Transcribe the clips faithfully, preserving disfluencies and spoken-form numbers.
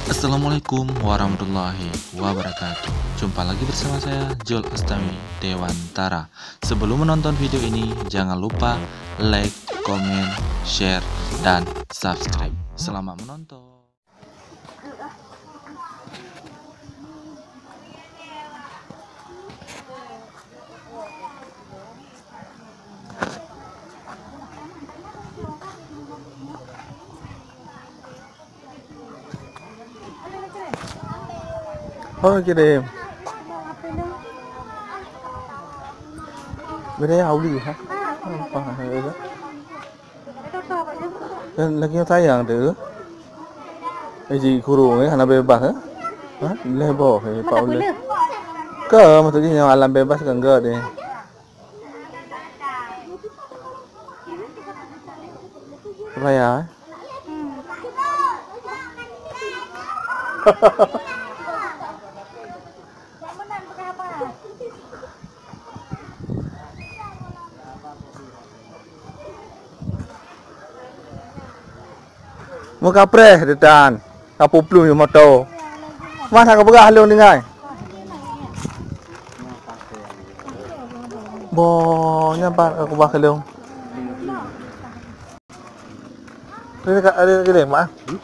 Assalamualaikum warahmatullahi wabarakatuh. Jumpa lagi bersama saya, Jul Astami Dewantara. Sebelum menonton video ini, jangan lupa like, komen, share, dan subscribe. Selamat menonton. Oh, kirim. Beri auli, ha? Apa, ha? Dan lagi sayang tu. Eh, ji kurung, eh, hana bebas, eh. Ha? Leh boh, eh, Pak Uleh. Ke, maksudnya, nyang alam bebas kan enggak deh. Raya, eh? Meukapreh ditan, kapuplueng moto. Masa kapeugah lôn tinggai? Boh, nyan pat kapeugah lôn. Ada, ada keliling, Mak? Hmm?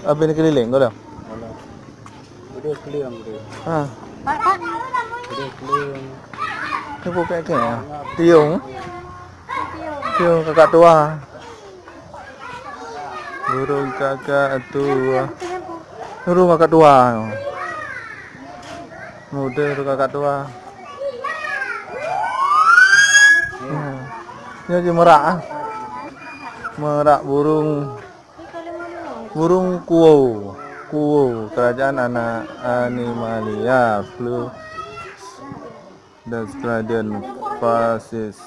Habis ni keliling, kau dah? Alah. Udah keliling, udah. Ha. Udah keliling. Ni bukan ke ya? Tiung. Tiung kakak tua. Burung kakak tua. Burung kakak tua. Muda tu kakak tua. Hmm. Ni je merak ah. Merak burung. Burung kuo. Kuo, kerajaan anak animalia, flu, dan kerajaan fasis.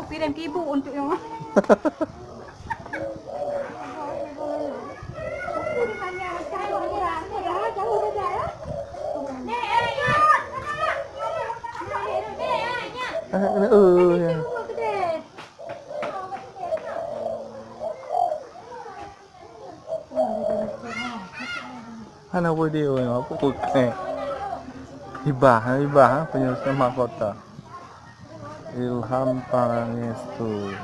Piring ibu untuk yang Eh, eh, eh, ya. Hana video nyoe, aku peukrek. Hibah, hibah, penyelamat mahkota. Ilham Pangestu.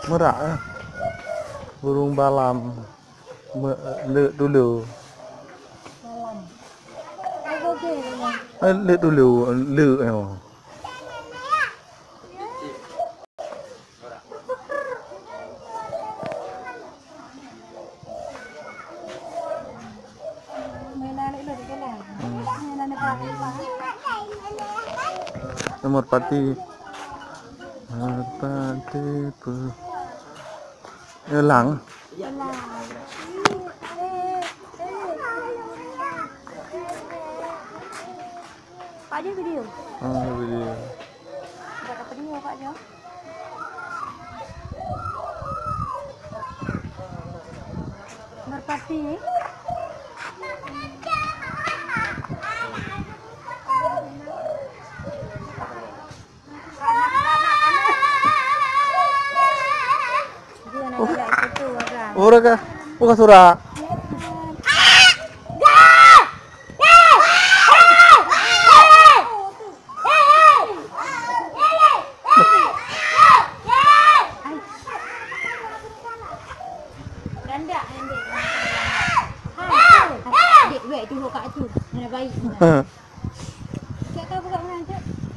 Merak, eh. Burung balam. Me-, leuk dulu. Eh, leuk dulu, leuk, eh. Hmm. Nomor pati. Nomor pati pe-, Elang. Pak Jo video. Ah, video. Buat apa dia, Pak Jo? Merpati. Urang kah? Bukan surak. Dek, wek, tengok kat tu. Mana baik.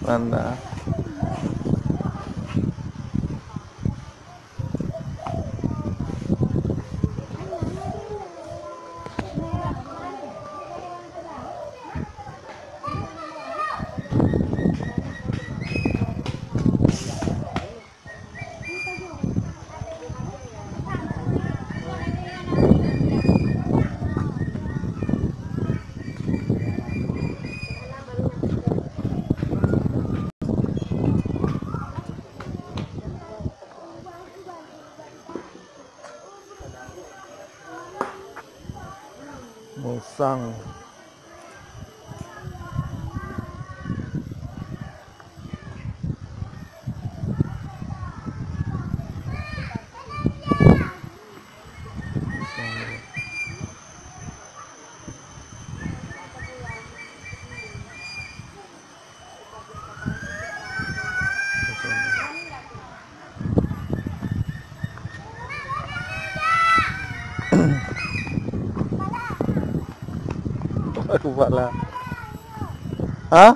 Mana? Musang. Kupala. Ha?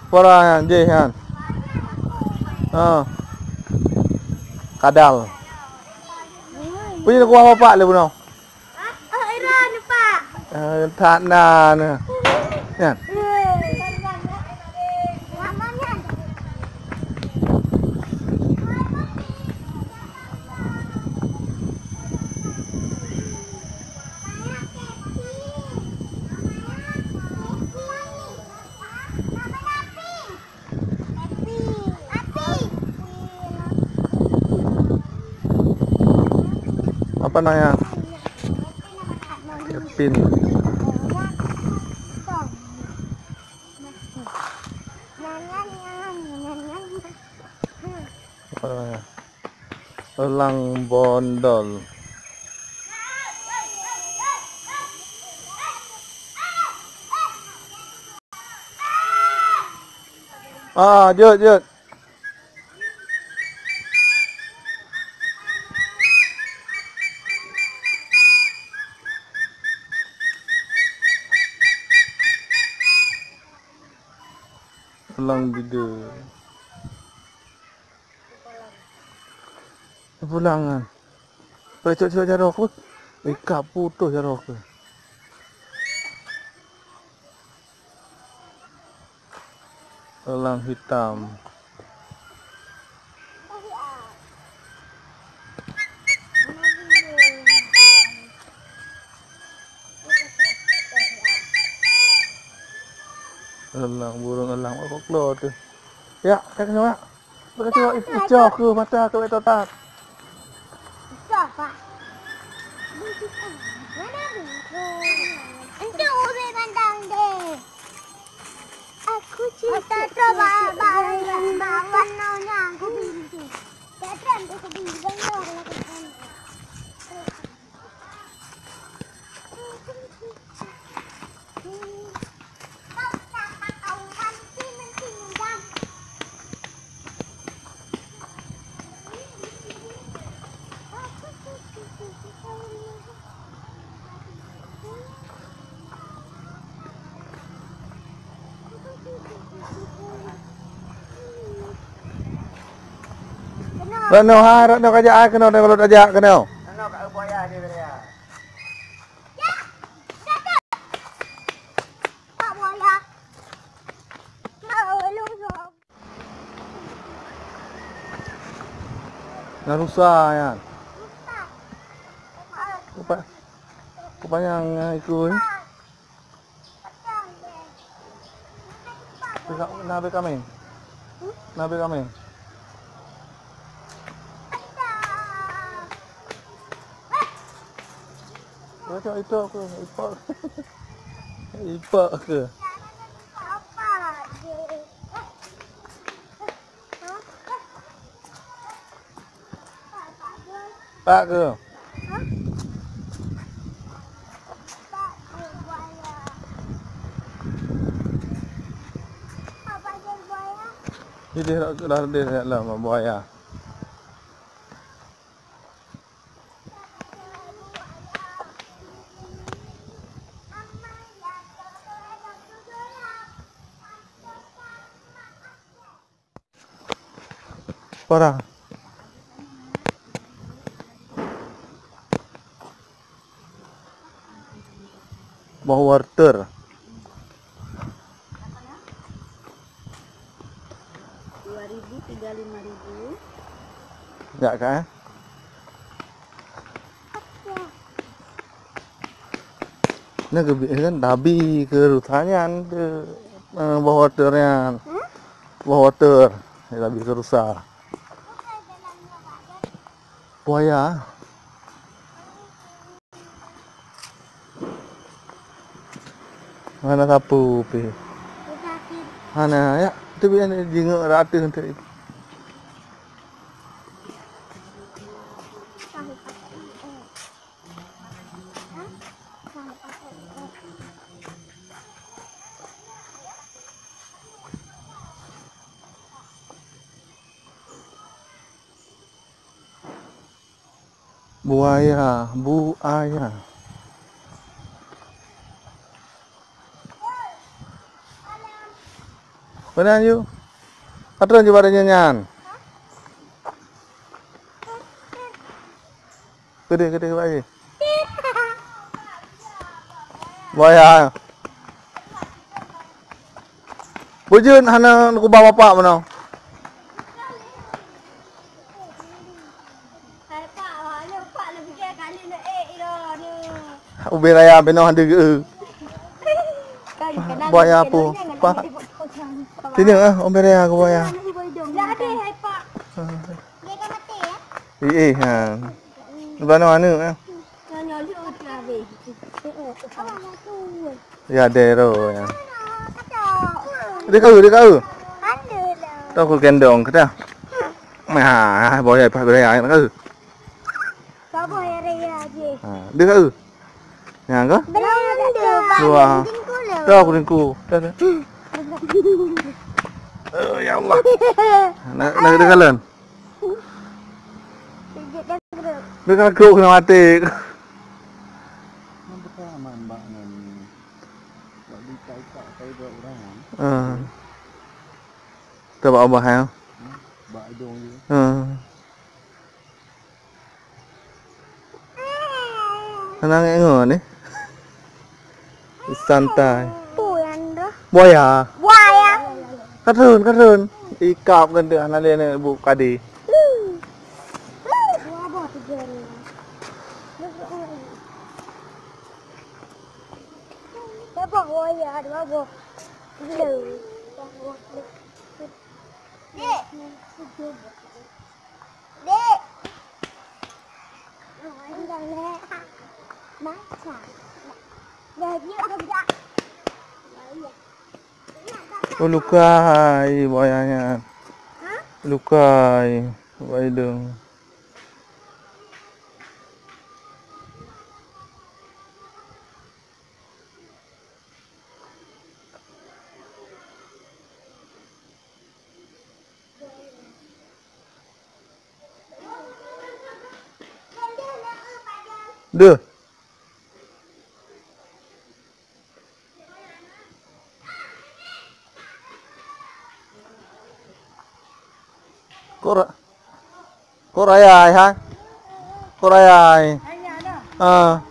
Pora nyan, jih nyan. Ha. Kadal. Pi kuah bapak le bunoe. Oh, Iran, Pak. Eh, that na nyan. Nyan. Apa namanya? Kepin. Apa namanya? Elang bondol. Ah, jeuet, jeuet. Elang bideu. Pulang kan. Pecok-cok jaroe ku. Ikap putus jaroe ku. Elang hitam. Elang, burung elang, oh, kok keluar tu. Ya, tak kena, Mak. Betul, icoh ke mata ke betul tak? Icoh, Pak. Mana bintang? Itu ubi bintang deh. Aku cinta tu bawa bawa bawa nona aku binti. Datang ke binti. Rot nyoe hai, rot nyoe kajak hai keunoe, rot kajak keunoe. Na rusa nyan. Kupa-, kupanyang, eh, iku, eh. Nabe kami. Nabe kami. Itu, itu aku, ipak. Ipak ke? Pak ke? Jadi lah, lah, lah, lah, buaya. Parah. Boh water. Dua ribu, tiga lima ribu. Ya kan? Nyoe geubi-, kan tabi keu rusa nyan, keu, eh, boh water nyan. Hmm? Boh water, tabi keu rusa. Buaya. Hana sapeue pih. Hana, ya. Tu biar jingok ratus untuk. Buaya, buaya. Mana you? Patron cuba tanya nyan. Gede, gede, gede. Buaya. Bujun hana kuba bapak mana? Ubé raya binoh deuh. Buaya apa? Pak. Sini ah, ubé raya ke buaya. Eh, eh, ha. Bano anu ah. Ya dero ya. Dia kau, dia kau. Tahu aku gendong kita. Nah, buaya apa beraya kau. Sabar ya raya je. Ha, dia kau. Yang kau? Belum ada. Dua. Tahu aku ringku. Dah, dah. Oh, ya Allah. Nak nak dia kalian. Dia kagok kena mati. Nampak aman bak ngan. Bak di tak tak tak orang. Ah. Kita bak abah ya. Bak hidung je. Ah. Hana ngek ngon ni. Santai. Buaya. Buaya. Karun, karun. Ikap kan tu hana lé ni bu kadi. Buaya, buaya. Dek. Dek. Oh, lukai buayanya. Lukai, buaya hidung. Deuh. Kok ra-, kok raya ai, ha? Kok raya ai? Ah.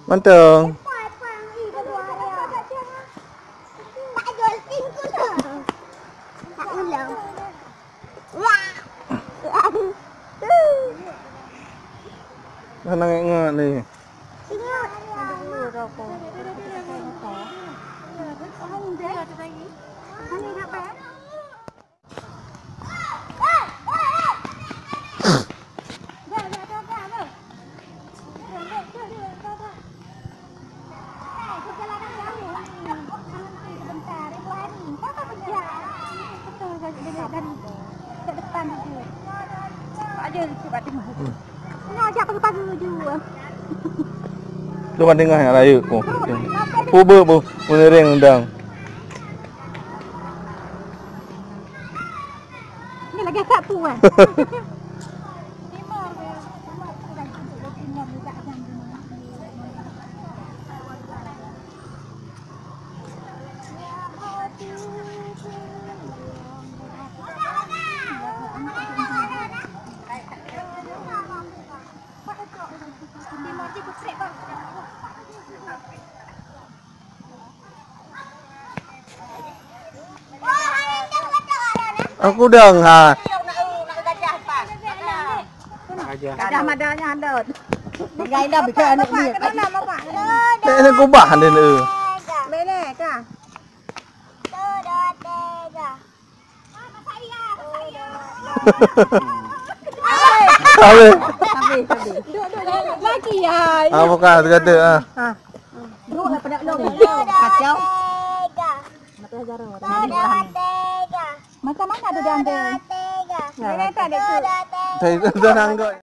Mantong. Hana ngek-ngek ni. Lu kan tengah yang raya pun. Pube pun menereng undang. Ni lagi kat tu kan. Aku dong ha. Gajah madanya handot. Tinggal dah bikin anak ni. Mana bapak? Tak ada kubah dia ni. Bene ka. Satu, dua, tiga. Ah, masak iya, masak iya. Habis. Habis, habis. Lagi ya. Ah, bukan, kata, ah. Ha. Duduk lah pada belum. Kacau. Macam mana tu dia ambil? Saya tak ada tu. Saya tak ada anggot.